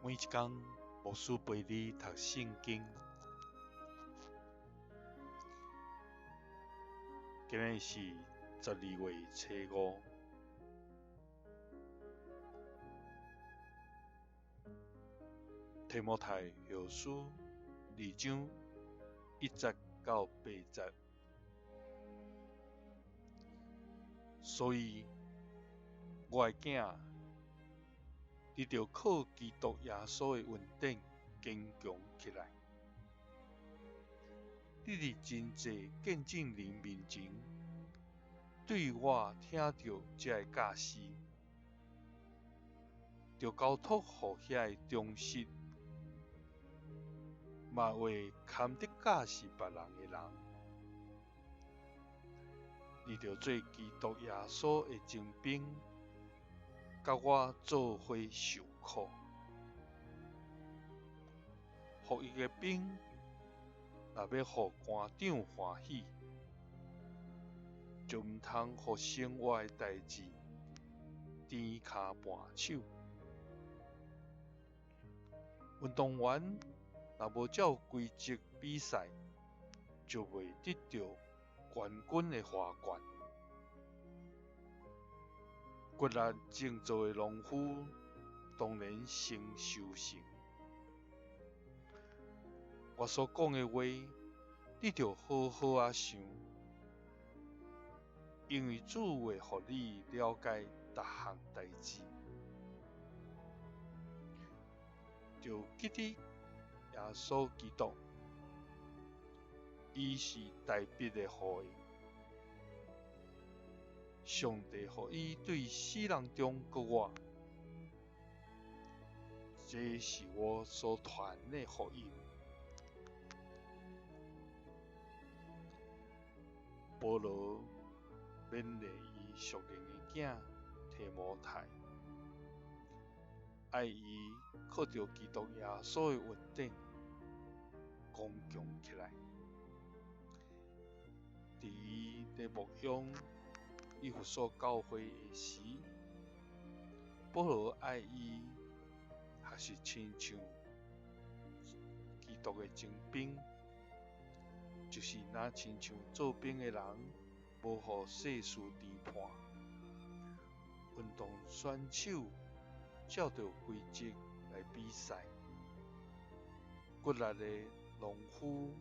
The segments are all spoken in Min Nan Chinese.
每一工，牧師陪你讀聖經。今日是12月初5，提摩太後書2章1節到8節。所以，我的囝，你著靠基督耶穌的恩典堅強起來。你佇真濟見證人面前，對我聽著這个教示，著交託予遐个忠實，嘛會堪得教示別人的人。你著做基督耶穌的精兵，佮我做伙受苦。服役的兵若欲予官長歡喜，就毋通予生活的代誌甜跤絆手。運動員若無照規則比賽，就袂得著冠軍的華冠。骨力種作的農夫當然先收成。我所講的話，你著好好仔想，因為主會予你了解逐項代誌。著記得耶穌基督，伊是大衛的後裔，上帝予伊對死人中復活，這是我所傳的福音。保羅勉勵伊屬靈的囝提摩太，愛伊靠著基督耶穌的恩典剛強起來。佇伊佇牧養以弗所教會的時，保羅愛伊學習親像基督的精兵，就是若親像做兵的人，無予世事顛絆。運動選手照著規則來比賽，骨力的農夫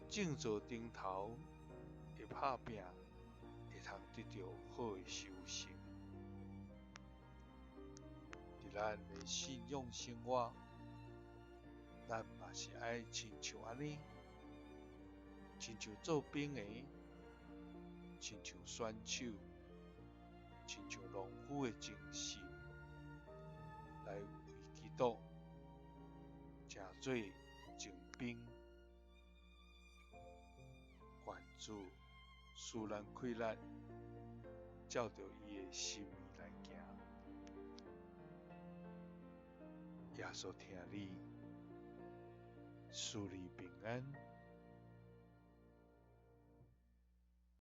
佇種作頂頭會拍拚，會通得著好的收成。佇咱的信仰生活，咱嘛是愛親像按呢，親像做兵的，親像選手，親像農夫的精神，來為基督成做精兵。願主賜咱氣力，照著伊的心意來行。耶穌疼你，賜你平安。